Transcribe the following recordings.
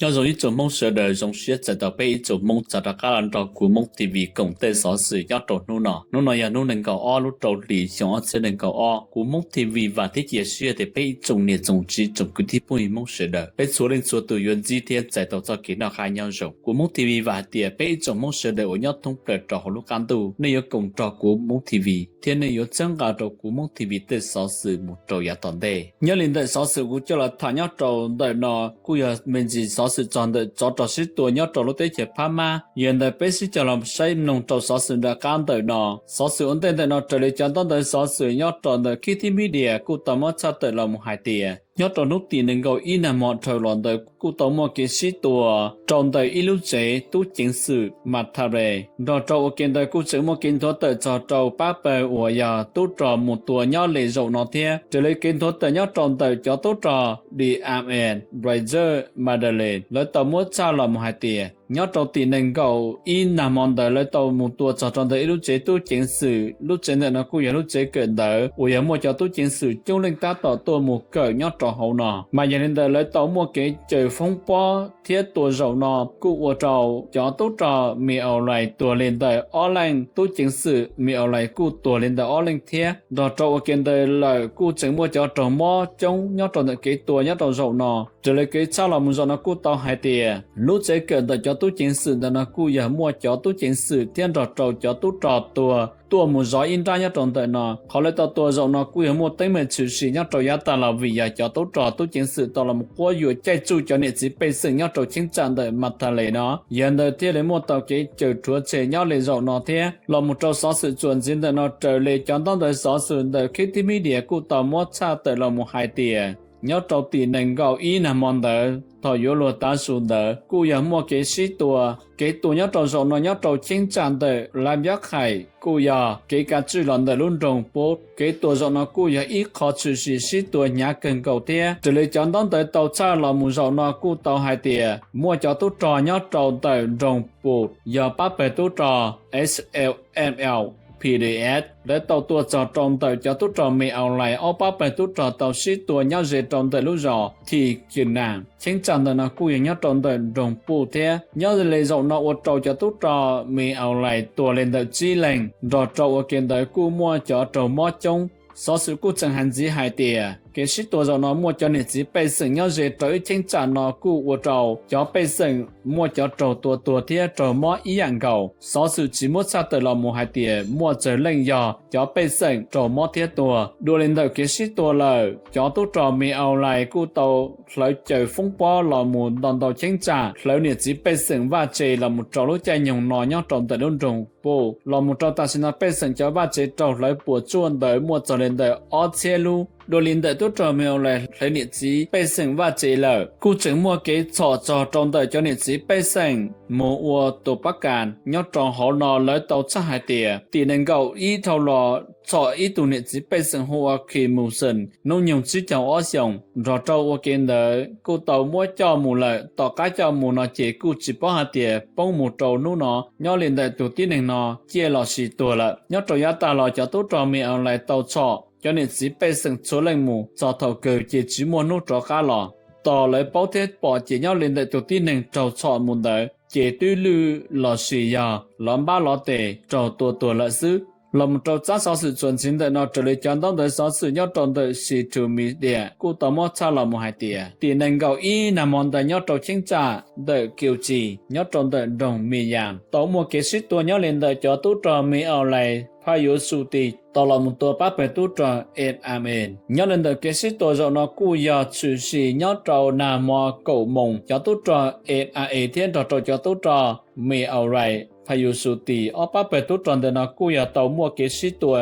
Nyob zoo ib tsoom Hmoob sawv daws, zoo siab txais tos peb ib tsoom Hmoob txav rov qab los nrog Kuv Hmoob T V koom tej xov xwm nyob rau hnub no. Hnub no yog hnub nees nkaum ob lub rau hlis xyoo ob txhiab nees nkaum ob. Kuv Hmoob T V vam thiab cia siab tias peb ib tsoom niam tsoom txiv tsoom kwv tij phooj ywg Hmoob sawv daws, peb txhua leej txhua tus yuav ntsib thiab txais tau txoj kev noj qab nyob zoo. Kuv Hmoob T V vam hais tias peb ib tsoom Hmoob sawv daws uas nyob thoob plaws rau hauv lub qab ntuj, nej yuav koom nrog Kuv Hmoob T V thiab nej yuav txhawb nqa rau Kuv Hmoob T V tej xov xwm mus rau yav tom ntej. Nyob li ntawm xov xwm kuv coj los tham nyob rau ntawm no kuj yog me ntsis xov xwm txog ntawm tsov rog sib tua nyob rau lub teb chaws Phab Mab. Yog ntawd peb sib cog los saib mloog rau xov xwm nram qab ntawm no. Xov xwm ua ntej ntawm no raws li cov ntaub ntawv xov xwm nyob rau ntawm Khib Thib Media kuj tau muab tshaj tawm los mus hais tias nyob rau hnub tim nees nkaum ib nag hmo dhau los ntawd kuj tau muaj kev sib tua rau ntawm ib lub tsev tub ceev xwm Mathare, nrog rau ua ke ntawd kuj tseem muaj kev nthuav tawm txog rau pab pawg uas yog tub rog mus tua nyob li zaum no thiab. Raws li kev nthuav tawm nyob rau ntawm cov tub rog Diam Ranger Madalen lawv tau muab tshaj los mus hais tias nyob rau tim nees nkaum ib nag hmo ntawd lawv tau mus tua txog rau ntawm ib lub tsev tub ceev xwm. Lub tsev ntawm no kuj yog lub tsev kawm ntawv uas yog muaj cov tub ceev xwm coob leej tab tom tuaj mus kawm nyob rau hauv no. Mas yog li ntawd lawv tau muaj kev caws foob pob thiab tua zaum no kuj ua rau cov tub rog Miaus Lais tuag li ntawm ob leej, tub ceev xwm Miaus Lais kuj tuag li ntawm ob leej thiab. Nrog rau ua ke ntawd lawm kuj tseem muaj cov raug mob coob nyob rau ntawm kev tua nyob rau zaum no. Raws li kev tshaj los mus zaum no kuj tau hais tias lub tsev kawm ntawm cov tub ceev xwm ntawm no kuj yog muaj cov tub ceev xwm thiab nrog rau cov tub rog tuag tuaj mus zov ib nrab nyob rau ntawm no. Qhov lawv tau tua zaum no kuj yog muaj teeb meem tshwm sim nyob rau yav tag los vim yog cov tub rog tub ceev xwm tau los quab yuam caij tsuj cov niam txiv pej xeem nyob rau cheeb tsam ntawm Mathale no. Yog ntawd thiaj li muaj tau kev caws rhuav tshem nyob li zaum no thiab. Los mus rau xov xwm txuas ntxiv ntawm no raws li cov ntaub ntawv xov xwm ntawm Khib Thib Media kuj tau muab tshaj tawm los mus hais tias nyob rau tim nees nkaum ib nag hmo ntawd thaum yuav luag tav su ntawd kuj yog muaj kev sib tua. Kev tua nyob rau zaum no nyob rau cheeb tsam ntawm Lav Npiab Qhais kuj yog kev kav tswj los ntawm lub nroog Pub. Kev tua zaum no kuj yog ib qho tshwm sim sib tua hnyav kawg nkaus thiab. Raws li cov ntaub ntawv tau tshaj los mus zaum no kuj tau hais tias muaj cov tub rog nyob rau ntawm nroog Pub yog pab pawg tub rog S L M L P D S lawv tau tua txog rau ntawm cov tub rog Miaus Lais ob pab pawg tub rog tau sib tua nyob ze rau ntawm lub zos Thim Kis Nas. Cheeb tsam ntawm no kuj yog nyob rau ntawm nroog Pub thiab. Nyob li zaum no ua rau cov tub rog Miaus Lais tuag li ntawm tsib leeg, nrog rau ua ke ntawd kuj muaj cov raug mob coob. Xov xwm kuj tseem hais ntxiv hais tias kev sib tua zaum no muaj cov niam txiv pej xeem nyob ze rau ib cheeb tsam no kuj ua rau cov pej xeem muaj cov raug tua tuag thiab raug mob ib yam nkaus. Xov xwm tsis muab tshaj tawm los mus hais tias muaj tsawg leej yog cov pej xeem raug mob thiab tuag. Dua li ntawm kev sib tua lawm, cov tub rog Miaus Lais kuj tau hlawv caws foob pob los mus nto ntau cheeb tsam hlawv niam txiv pej xeem vaj tse los mus rau lub caij nyoog no nyob rau ntawm lub nroog Pub. Los mus rau tam sim no pej xeem cov vaj tse raug hlawv puas tsuaj ntawd muaj txog li ntawm ob txhiab lub. Dua li ntawm tub rog Miaus Lais hlawv niam txiv pej xeem vaj tse lawm, kuj tseem muaj kev txhom txog rau ntawm cov niam txiv pej xeem mus ua tus pab kas nyob rau hauv no. Lawv tau tshaj hais tias tim nees nkaum ib dhau los txhom ib tug niam txiv pej xeem hu ua Khis Mus Xees hnub nyoog tsib caug ob xyoos, nrog rau ua ke ntawd kuj tau muab coj mus lawm. Tom qab coj mus no ces kuj tsis paub hais tias poob mus rau hnub no nyob li ntawm tus tib neeg no ciaj los sis tuag lawm. Nyob rau yav tag los cov tub rog Miaus Lais tau txhom cov niam txiv pej xeem txhua leej mus txog thaum kawg ces tsis muaj hnub rov qab los. Tos lawv paub thiab pom ces nyob li ntawm tus tib neeg raug txhom mus ntawd ces twb lwj los sis yog lov npab lov tes raug tua tuag lawm xwb. Los mus rau tsab xov xwm txuas ntxiv ntawm no raws li cov ntaub ntawv xov xwm nyob rau ntawm Situ Media kuj tau muab tshaj los mus hais tias tim nees nkaum ib nag hmo ntawd nyob rau cheeb tsam ntawm Kiu Tsis nyob rau ntawm nroog Mis Yas tau muaj kev sib tua nyob li ntawm cov tub rog Miaus Lais Phaj Yuav Su Tis tau los mus tua pab pawg tub rog M A M. Nyob li ntawm kev sib tua zaum no kuj yog tshwm sim nyob rau nag hmo kaum moos cov tub rog M A M thiab nrog rau cov tub rog Miaus Lais Phaj Yuav Su Tis ob pab pawg tub rog ntawm no kuj yog tau muaj kev sib tua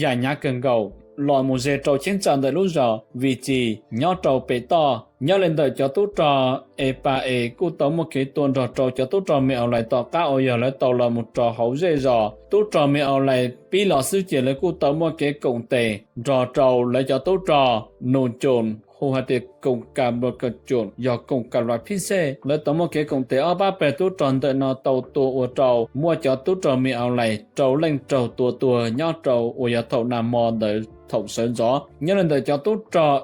yam hnyav kawg nkaus los mus ze rau cheeb tsam ntawm lub zos Vis Tsis nyob rau pem toj. Nyob li ntawm cov tub rog M A M kuj tau muaj kev tua nrog rau cov tub rog Miaus Lais tom qab uas yog lawv tau los mus rau hauv zej zos. Tub rog Miaus Lais pib los xwb ces lawv kuj tau muaj kev koom tes nrog rau lawv cov tub rog Nus Coos hu hais tias koom kas los ka cuam yog koom kas los phij xej. Lawv tau muaj kev koom tes ob pab pawg tub rog ntawm no tau tua ua rau muaj cov tub rog Me Aus Lais rau leej raug tua tuag nyob rau uas yog thaum nag hmo ntawd thaum sawv ntxov. Nyob li ntawm cov tub rog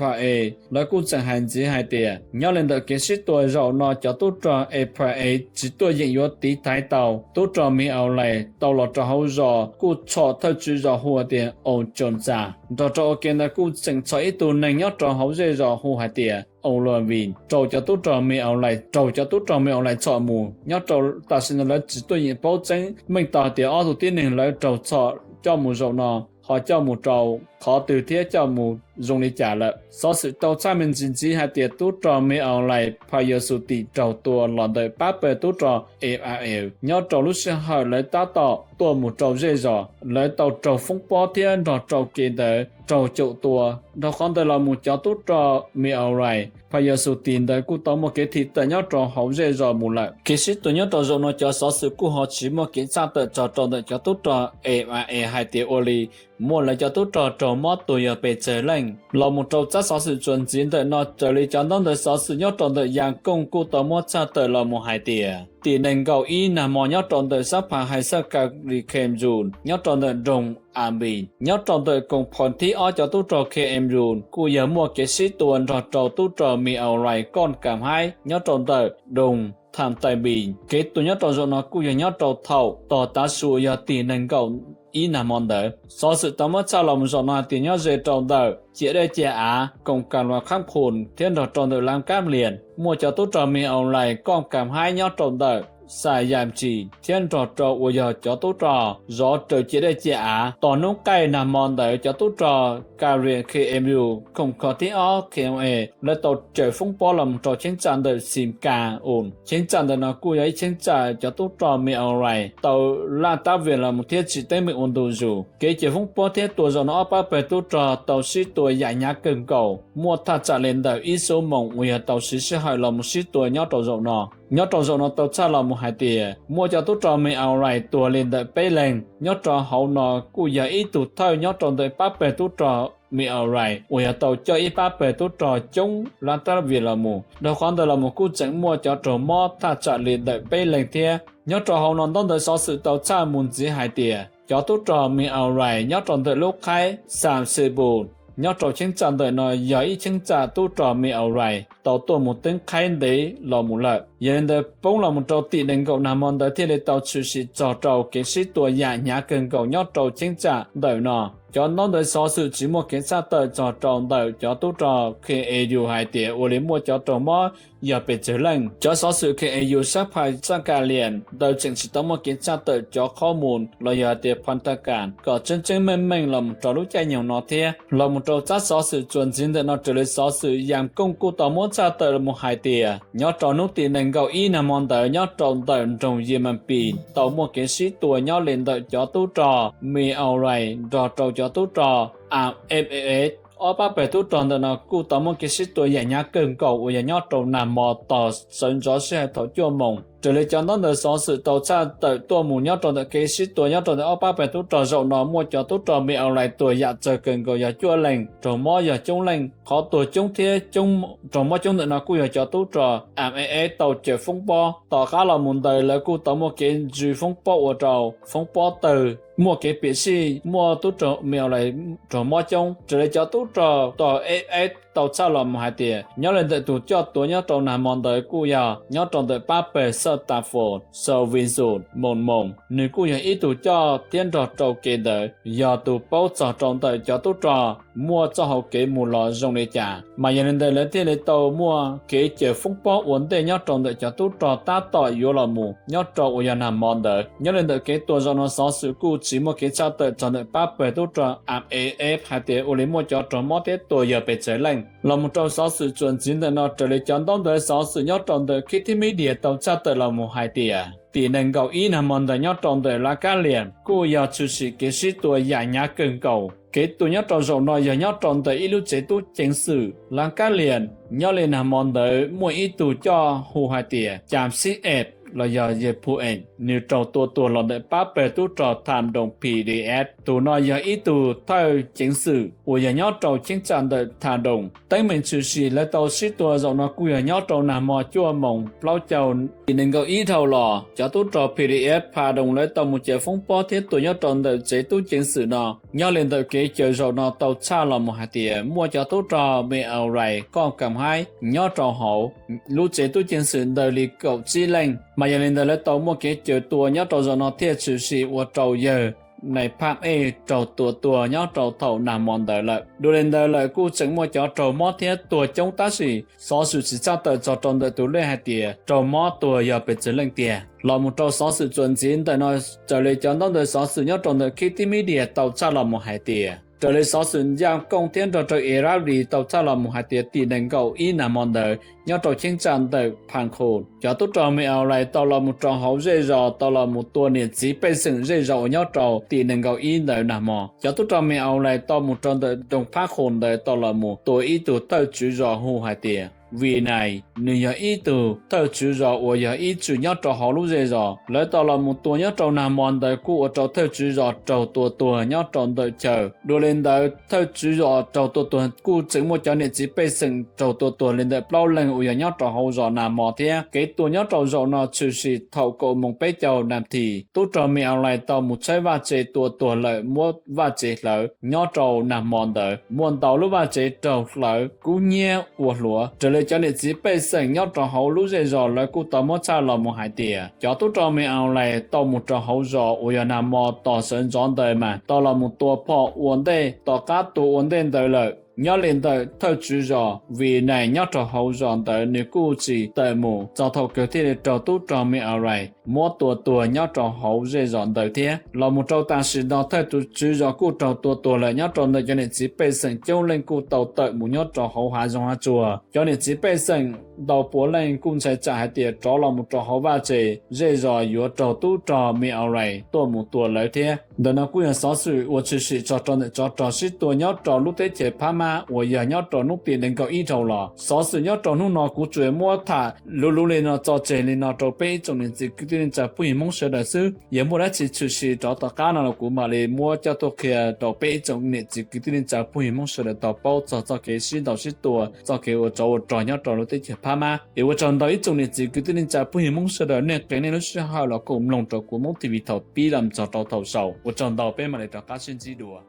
Ephraim, lawv kuj tseem hais ntxiv hais tias nyob li ntawm kev sib tua zaum no cov tub rog Ephraim tsis tuaj yeem yuav tiv thaiv tau tub rog Me Aus Lais tau los rau hauv zos kuj txhom thawj tswv zos hu tias Au Tsoos Txas. Nrog rau ua ke ntawd kuj tseem txhom ib tug neeg nyob rau hauv zej zos hu hais tias Au Los Vim raug cov tub rog Me Aus Lais, raug cov tub rog Me Aus Lais txhom mus. Nyob rau tam sim no lawv tsis tuaj yeem paub tseeb meej tau hais tias ob tug tib neeg lawv raug txhom coj mus zaum no ho coj mus rau qhov twg thiab coj mus zoo li cas lawm. Xov xwm tau tshaj me ntsis ntxiv hais tias tub rog Me Aus Lais phaj yog xus tim raug tua los ntawm pab pawg tub rog Ephraim nyob rau lub sij hawm lawv tab tom tuaj mus rau zej zos, lawv tau raug foob pob thiab nrog rau kev ntawd raug caum tua. Dhau qhov ntawd los mus cov tub rog Me Aus Lais phaj yog xus tim ntawd kuj tau muaj kev thim tawm nyob rau hauv zej zos mus lawm. Kev sib tua nyob rau zaum no cov xov xwm kuj ho tsis muaj kev tshaj tawm txog rau ntawm cov tub rog Ephraim hais tias ua li muaj lawv cov tub rog raug mob tuag yog pes tsawg leej. Los mus rau tsab xov xwm txuas ntxiv ntawm no raws li cov ntaub ntawv xov xwm nyob rau ntawm Yas Kooj kuj tau muab tshaj tawm los mus hais tias tim nees nkaum ib nag hmo nyob rau ntawm sab phaj hais xab ka li Khem Yus nyob rau ntawm nroog As Npis nyob rau ntawm koom phoom thib ob cov tub rog K M U kuj yog muaj kev sib tua nrog rau tub rog Me Aus Lais kooj kam haib nyob rau ntawm nroog Tham Tais Npis. Kev tua nyob rau zaum no kuj yog nyob rau thaum tog tav su yog tim nees nkaum ib nag hmo ntawd. Xov xwm tau muab tshaj los mus zaum no hais tias nyob ze rau ntawm ciam dej ciam av koom kam los Khab Phus thiab nrog rau ntawm Lav Kab Lias muaj cov tub rog Me Aus Lais kooj kam haib nyob rau ntawm Xas Yas Tsis thiab nrog rau uas yog cov tub rog zov raws ciam dej ciam av. Tom hnub qaij nag hmo ntawd cov tub rog Ka Lias K M U koom kho thib ob K O A lawv tau cawm foob pob los mus rau cheeb tsam ntawm Xim Kas Us. Cheeb tsam ntawm no kuj yog ib cheeb tsam cov tub rog Me Aus Lais tau laj tab vias los mus thiab tsim teeb meem ua ntu zus. Kev cawm foob pob thiab tua zaum no ob pab pawg tub rog tau sib tua yam hnyav kawg nkaus, muaj thaj tsam li ntawm ib xuab moos uas yog tau siv sij hawm los mus sib tua nyob rau zaum no. Nyob rau zaum no tau tshaj los mus hais tias muaj cov tub rog Me Aus Lais tuag li ntawm peb leeg. Nyob rau hauv no kuj yog ib tug thawj nyob rau ntawm pab pawg tub rog Me Aus Lais uas yog tau coj ib pab pawg tub rog coob laj tab vias los mus. Dhau qhov ntawd los mus kuj tseem muaj cov raug mob thaj tsam li ntawm peb leeg thiab. Nyob rau hauv no ntaub ntawv xov xwm tau tshaj mus ntxiv hais tias cov tub rog Me Aus Lais nyob rau ntawm lub qhaib Xam Xes Pus nyob rau cheeb tsam ntawm no yog ib cheeb tsam tub rog Me Aus Lais tau tuaj mus teeb qhaib ntev los mus lawm. Yog li ntawd poob los mus rau tim nees nkaum nag hmo ntawd thiaj li tau tshwm sim txog rau kev sib tua yam hnyav kawg nkaus nyob rau cheeb tsam ntawm no. Cov ntaub ntawv xov xwm tsis muaj kev tshaj tawm txog rau ntawm cov tub rog K M U hais tias ua li muaj cov raug mob yog pes tsawg leej. Cov xov xwm K M U sab phaj xab ka lias ntawd tseem tsis tau muaj kev tshaj tawm cov qhob mus los yog hais tias phaj thaj kas kom tseeb tseeb meej meej los mus rau lub caij nyoog no thiab. Los mus rau tsab xov xwm txuas ntxiv ntawm no raws li xov xwm Yas Kooj kuj tau muab tshaj tawm los mus hais tias nyob rau hnub tim nees nkaum ib nag hmo ntawd nyob rau ntawm nroog Yis Mas Pis tau muaj kev sib tua nyob li ntawm cov tub rog Me Aus Lais nrog rau cov tub rog As F A S. Ob pab pawg tub rog ntawm no kuj tau muaj kev sib tua yam hnyav kawg nkaus uas yog nyob rau nag hmo tog sawv ntxov sij hawm thaum cuaj moos. Raws li cov ntaub ntawv xov xwm tau tshaj tawm tuaj mus nyob rau ntawm kev sib tua nyob rau ntawm ob pab pawg tub rog zaum no muaj cov tub rog Me Aus Lais tuag yam tsawg kawg nkaus yog cuaj leeg, raug mob yog coob leej. Qhov tuag coob thiab coob, raug mob coob ntawm no kuj yog cov tub rog As F A S tau cawm foob pob. Tom qab los mus ntawd lawv kuj tau muaj kev ntsws foob pob ua rau foob pob tawg, muaj kev piam sij, muaj tub rog Me Aus Lais raug mob coob. Raws li cov tub rog tog F F tau tshaj los mus hais tias nyob li ntawm tus coj tuav nyob rau nag hmo ntawd kuj yog nyob rau ntawm pab pawg Xawj Tas Fos, Xaus Vij Xus, Moos Moos, nws kuj yog ib tug coj thiab nrog rau kev ntawd yog tus paub txog rau ntawm cov tub rog muaj txoj hau kev mus los zoo li cas. Mas yog li ntawd lawv thiaj li tau muaj kev cawm foob pob ua ntej nyob rau ntawm cov tub rog tab tom yuav los mus nyob rau uas yog nag hmo ntawd. Nyob li ntawm kev tua zaum no xov xwm kuj tsis muaj kev tshaj tawm txog ntawm pab pawg tub rog As F A S hais tias ua li muaj cov raug mob thiab tua yog pes tsawg leej. Los mus rau xov xwm txuas ntxiv ntawm no raws li cov ntaub ntawv xov xwm nyob rau ntawm Khib Thib Mib Dias tau tshaj tawm los mus hais tias tim nees nkaum ib nag hmo ntawd nyob rau ntawm Lav Kab Lias kuj yog tshwm sim kev sib tua yam hnyav kawg nkaus. Kev tua nyob rau zaum no yog nyob rau ntawm ib lub tsev tub ceev xwm Lav Kab Lias. Nyob li nag hmo ntawd muaj ib tug coj hu hais tias Cas Xib Ej los yog Yej Phu Ees, nws raug tua tuag los ntawm pab pawg tub rog Tham Doos P D F. Tus no yog ib tug thawj ceev xwm uas yog nyob rau cheeb tsam ntawm Tham Doos. Teeb meem tshwm sim lawv tau sib tua zaum no kuj yog nyob rau nag hmo cuaj moos plaub caug tim nees nkaum ib dhau los, cov tub rog P D F Pha Doos lawv tau mus caws foob pob thiab tua nyob rau ntawm tsev tub ceev xwm no. Nyob li ntawm kev caws zaum no tau tshaj los mus hais tias muaj cov tub rog Me Au Rais Koj Kam Haib nyob rau hauv lub tsev tub ceev xwm ntawd li kaum tsib leej. Mas yog li ntawd lawv tau muaj kev caws tua nyob rau zaum no thiaj tshwm sim ua rau yawg Nais Phaj Ej raug tua tuag nyob rau thaum nag hmo ntawd lawm. Dua li ntawd lawm kuj tseem muaj cov raug mob thiab tuag coob tab sis xov xwm tsis tshaj tawm txog rau ntawm tus lej hais tias raug mob tuag yog pes tsawg leej tiag. Los mus rau xov xwm txuas ntxiv ntawm no, raws li cov ntaub ntawv xov xwm nyob rau ntawm Khib Tib Media tau tshaj los mus hais tias, raws li xov xwm Yaj Kooj thiab nrog rau Iraq Lis tau tshaj los mus hais tias tim nees nkaum ib nag hmo ntawd nyob rau cheeb tsam ntawm Pha Khoos, cov tub rog Me Au Rais tau los mus rau hauv zej zos tau los mus tua niam txiv pej xeem zej zos uas nyob rau tim nees nkaum ib ntawd nag hmo. Cov tub rog Me Au Rais tau mus rau ntawm nroog Phab Khoos ntawd tau los mus tua ib tug thawj tswv zos hu hais tias Vim Nais, nws yog ib tug thawj tswv zos uas yog ib txwm nyob rau hauv lub zej zos. Lawv tau los mus tua nyob rau nag hmo ntawd kuj ua rau thawj tswv zos raug tua tuag nyob rau ntawm chaw. Dua li ntawd thawj tswv zos raug tua tuag kuj tseem muaj cov niam txiv pej xeem raug tua tuag li ntawm plaub leeg uas yog nyob rau hauv zos nag hmo thiab. Kev tua nyob rau zaum no tshwm sim thaum kaum moos peb caug nas this, tub rog Me Au Rais tau mus tshaib vaj tse tua tuag lawm muab vaj tse hlawv. Nyob rau nag hmo ntawd muaj ntau lub vaj tsev raug hlawv, kub hnyiab ua hluav. Raws li cov niam txiv pej xeem nyob rau hauv lub zej zos lawv kuj tau muab tshaj los mus hais tias cov tub rog Me Au Rais tau mus rau hauv zos uas yog nag hmo tos sawv ntxov ntawd mas tau los mus tua phom ua ntej, tom qab tua ua ntej ntawd lawm. Nyob li ntawm thawj tswv zos Vim Nais nyob rau hauv zos ntawd nws kuj tsis tawm mus txog thaum kawg thiaj li raug tub rog Me Au Rais muab tua tuag nyob rau hauv zej zos ntawd thiab. Los mus rau tam sim no thawj tswv zos kuj raug tua tuag lawm nyob rau ntawm cov niam txiv pej xeem coob leej kuj tau tawm mus nyob rau hauv hav zoov hav tsuag. Cov niam txiv pej xeem ntau puav leej kuj ntshai tsam hais tias rov los mus rau hauv vaj tse zej zos yuav raug tub rog Me Au Rais tuaj mus tua lawv thiab. Ntawm no kuj yog xov xwm uas tshwm sim txog rau ntawm tsov rog sib tua nyob rau lub teb chaws Phab Mab uas yog nyob rau hnub tim nees nkaum ib dhau los. Xov xwm nyob rau hnub no kuv tsuas muab tham luv luv li no tso tseg li no rau peb ib tsoom niam txiv kwv tij neej tsa phooj ywg Hmoob sawv daws xwb. Yog muaj dab tsi tshwm sim rov tom qab no los kuv mam li muab coj tuaj qhia rau peb ib tsoom niam txiv kwv tij neej tsa phooj ywg Hmoob sawv daws tau paub txog txoj kev sib ntaus sib tua, txoj kev ua tsov ua rog nyob rau lub teb chaws Phab Mab. Es ua tsaug ntau ib tsoom niam txiv kwv tij neej tsa phooj ywg Hmoob sawv daws nej qias nej lub sij hawm los koom mloog rau kuv Hmoob T V thaum pib los txog rau thaum xaus. Ua tsaug ntau, peb mam li rov qab sib ntsib dua.